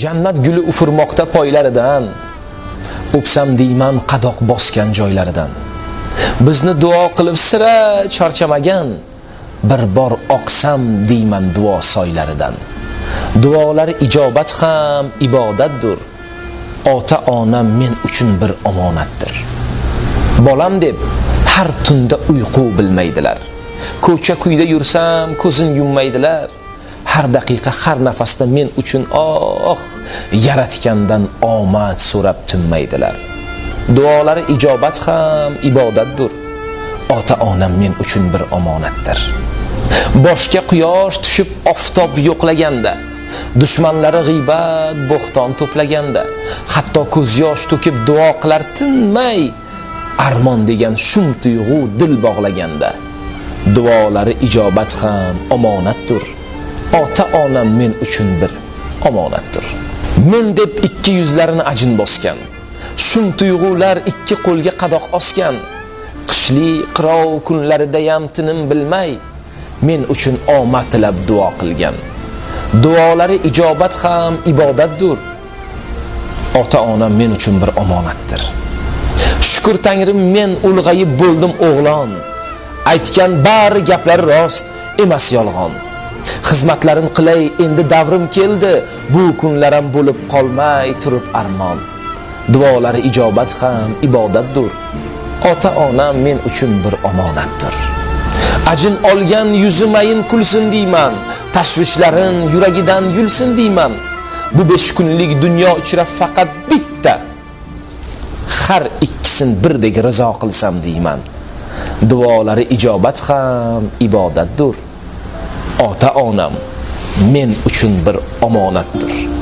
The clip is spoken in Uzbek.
Jannat guli ufurmoqda poylaridan, o'psam deyman qadoq bosgan joylaridan. Bizni duo qilib sira charchamagan, bir bor oqsam deyman duo soylaridan. Duolar ijobat ham ibodatdir. Ota-onam men uchun bir omonatdir. Bolam deb har tunda uyqu bilmaydilar. Ko'cha kuyda yursam ko'zin yummaydilar. Har daqiqa, har nafasda men uchun oh, yaratgandan omad so'rab tinmaydilar. Duolari ijobat ham ibodatdir. Ota-onam men uchun bir omonatdir. Boshga quyosh tushib oftob yo'qlaganda, dushmanlari g'iybat, bo'xton to'plaganda, hatto ko'z yosh to'kib duo qilar tinmay, armon degan shum tuyg'u dil bog'laganda, duolari ijobat ham omonatdir. Ota-onam men uchun bir omonatdir. Men deb ikki yuzlarini ajin bosgan, shum tuyg'ular ikki qo'lga qadoq osgan, qishli qirov kunlaridayam tinim bilmay, men uchun omad tilab duo qilgan. Duolari ijobat ham ibodatdir. Ota-onam men uchun bir omonatdir. Shukr Tangrim, men ulg'ayib bo'ldim o'g'lon. Aytgan bari gaplari rost, emas yolg'on. Xizmatlarin qilay, endi davrim keldi, bu kunlaram bo'lib qolmay turib armon. Duolari ijobat ham ibodatdir. Ota-onam men uchun bir omonatdir. Ajin olgan yuzi mayin kulsin deyman, tashvishlarin yuragidan yulsin deyman. Bu 5 kunlik dunyo ichra faqat bitta, har ikkisin birdek rizo qilsam deyman. Duolari ijobat ham ibodatdir. Ota-onam men uchun bir omonatdir.